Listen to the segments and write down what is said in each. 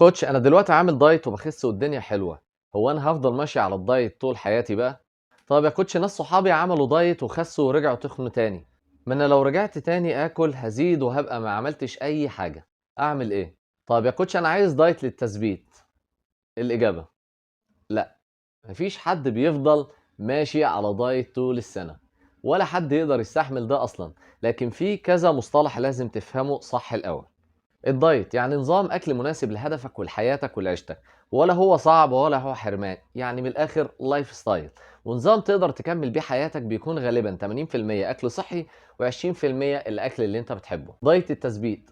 coach، انا دلوقتي عامل diet وبخس والدنيا حلوه، هو انا هفضل ماشي على ال diet طول حياتي بقى؟ طب يا coach، ناس صحابي عملوا diet وخسوا ورجعوا تخنوا تاني، ما انا لو رجعت تاني اكل هزيد وهبقى ما عملتش اي حاجه، اعمل ايه؟ طب يا coach، انا عايز diet للتثبيت. الاجابه لا، مفيش حد بيفضل ماشي على diet طول السنه، ولا حد يقدر يستحمل ده اصلا. لكن في كذا مصطلح لازم تفهمه صح الاول. ال diet يعني نظام اكل مناسب لهدفك ولحياتك ولعيشتك، ولا هو صعب ولا هو حرمان، يعني من الاخر lifestyle ونظام تقدر تكمل بيه حياتك، بيكون غالبا 80% اكل صحي و20% الاكل اللي انت بتحبه. diet التثبيت،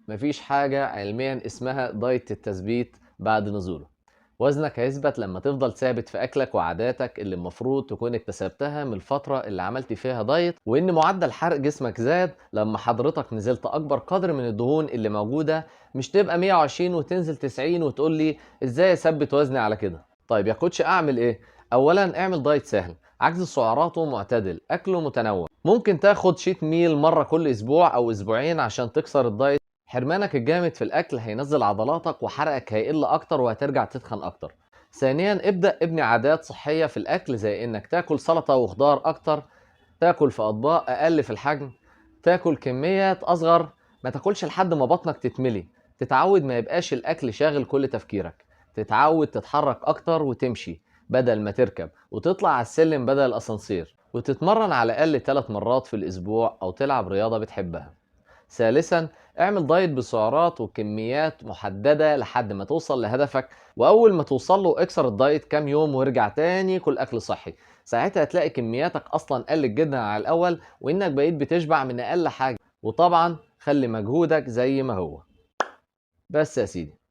مفيش حاجة علميا اسمها diet التثبيت بعد نزوله. وزنك هيثبت لما تفضل ثابت في اكلك وعاداتك اللي المفروض تكون اكتسبتها من الفترة اللي عملت فيها diet، وان معدل حرق جسمك زاد لما حضرتك نزلت اكبر قدر من الدهون اللي موجودة، مش تبقى 120 وتنزل 90 وتقول لي ازاي اثبت وزني على كده. طيب يا coach اعمل ايه؟ اولا اعمل diet سهل، عجز سعراته معتدل، اكله متنوع. ممكن تاخد cheat meal مرة كل اسبوع او اسبوعين عشان تكسر ال diet. حرمانك الجامد في الاكل هينزل عضلاتك وحرقك هيقل اكتر وهترجع تتخن اكتر. ثانيا ابدأ ابني عادات صحية في الاكل، زي انك تاكل سلطة وخضار اكتر، تاكل في اطباق اقل في الحجم، تاكل كميات اصغر، ما تاكلش لحد ما بطنك تتملي، تتعود ما يبقاش الاكل شاغل كل تفكيرك، تتعود تتحرك اكتر وتمشي بدل ما تركب، وتطلع على السلم بدل الاسانسير، وتتمرن على الاقل 3 مرات في الاسبوع او تلعب رياضة بتحبها. ثالثا اعمل diet بسعرات وكميات محددة لحد ما توصل لهدفك، واول ما توصل له اكسر ال diet كام يوم وارجع تاني كل اكل صحي. ساعتها هتلاقي كمياتك اصلا قلت جدا على الاول، وانك بقيت بتشبع من اقل حاجة. وطبعا خلي مجهودك زي ما هو. بس يا سيدي.